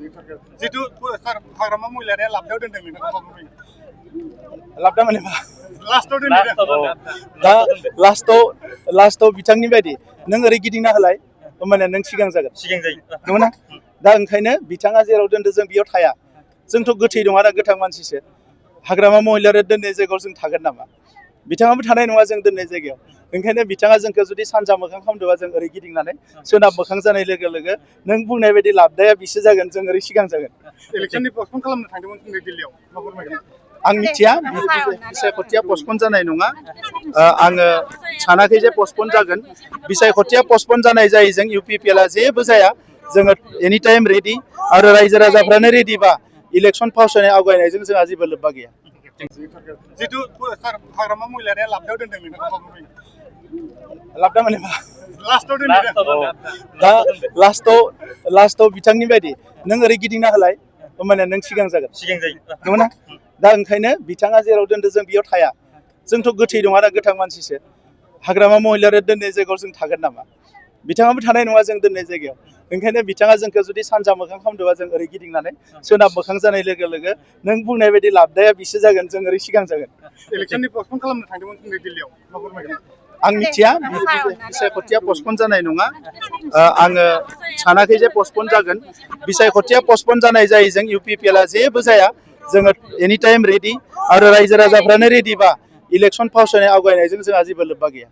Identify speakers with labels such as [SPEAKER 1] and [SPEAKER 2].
[SPEAKER 1] जितु हाग्रामा महिलारिया लाबदाव दोनदों नोंथाङा मा बुंनो?
[SPEAKER 2] लाबदा माने मा?
[SPEAKER 1] लास्टआव दोनदों।
[SPEAKER 2] दा लास्टआव बिथांनि बायदि नों ओरै गिदिंना होलाय होमबानिया नों सिगां जागोन।
[SPEAKER 1] सिगां जायो।
[SPEAKER 2] नंगौना? दा ओंखायनो बिथाङा जेराव दोनदों जों बेयाव थाया। जोंथ' गोथै नङा ना गोथां मानसिसो। हाग्रामा महिलारिया दोननाय जायगायाव जों थागोन नामा? बिथाङाबो थानाय नङा जों दोननाय जायगायाव। ओंखायनो बिथाङा जोंखौ जुदि सानजा मोखां खालामदोंबा जों ओरै गिदिंनानै सोनाब मोखां जानाय लोगो लोगो नों बुंनाय बायदि लाबदाया बिसो जागोन, जों ओरै सिगां जागोन।
[SPEAKER 1] इलेक्सननि पस्टपन खालामनो थांदोंमोन दिल्लीयाव मा फोरमायगोन?
[SPEAKER 2] आं मिथिया बिसायख'थिया पस्टपन जानाय नङा। आङो सानाखै जे पस्टपन जागोन। बिसायख'थिया पस्टपन जानाय जायो जों UPPLआ जेबो जाया। जोङो एनि टाइम रेडि आरो रायजो राजाफ्रानो रेडिबा इलेक्सन फावसायनाय आवगायनायजों जोंहा जेबो लोब्बा गैया।
[SPEAKER 1] जितु हाग्रामा महिलारिया लाबदाव दोनदों नोंथाङा मा बुंनो?
[SPEAKER 2] लाबदा माने मा?
[SPEAKER 1] लास्टआव दोनदों।
[SPEAKER 2] दा लास्टआव बिथांनि बायदि नों ओरै गिदिंना होलाय होमबानिया नों सिगां जागोन।
[SPEAKER 1] सिगां जायो।
[SPEAKER 2] नंगौना? दा ओंखायनो बिथाङा जेराव दोनदों जों बेयाव थाया। जोंथ' गोथै नङा ना गोथां मानसिसो। हाग्रामा महिलारिया दोननाय जायगायाव जों थागोन नामा? बिथाङाबो थानाय नङा जों दोननाय जायगायाव। ओंखायनो बिथाङा जोंखौ जुदि सानजा मोखां खालामदोंबा जों ओरै गिदिंनानै सोनाब मोखां जानाय लोगो लोगो नों बुंनाय बायदि लाबदाया बिसो जागोन, जों ओरै सिगां जागोन।
[SPEAKER 1] इलेक्सननि पस्टपन खालामनो थांदोंमोन दिल्लीयाव मा फोरमायगोन?
[SPEAKER 2] आं मिथिया बिसायख'थिया पस्टपन जानाय नङा। आङो सानाखै जे पस्टपन जागोन। बिसायख'थिया पस्टपन जानाय जायो जों UPPLआ जेबो जाया। जोङो एनि टाइम रेडि आरो रायजो राजाफ्रानो रेडिबा इलेक्सन फावसायनाय आवगायनायजों जोंहा जेबो लोब्बा गैया।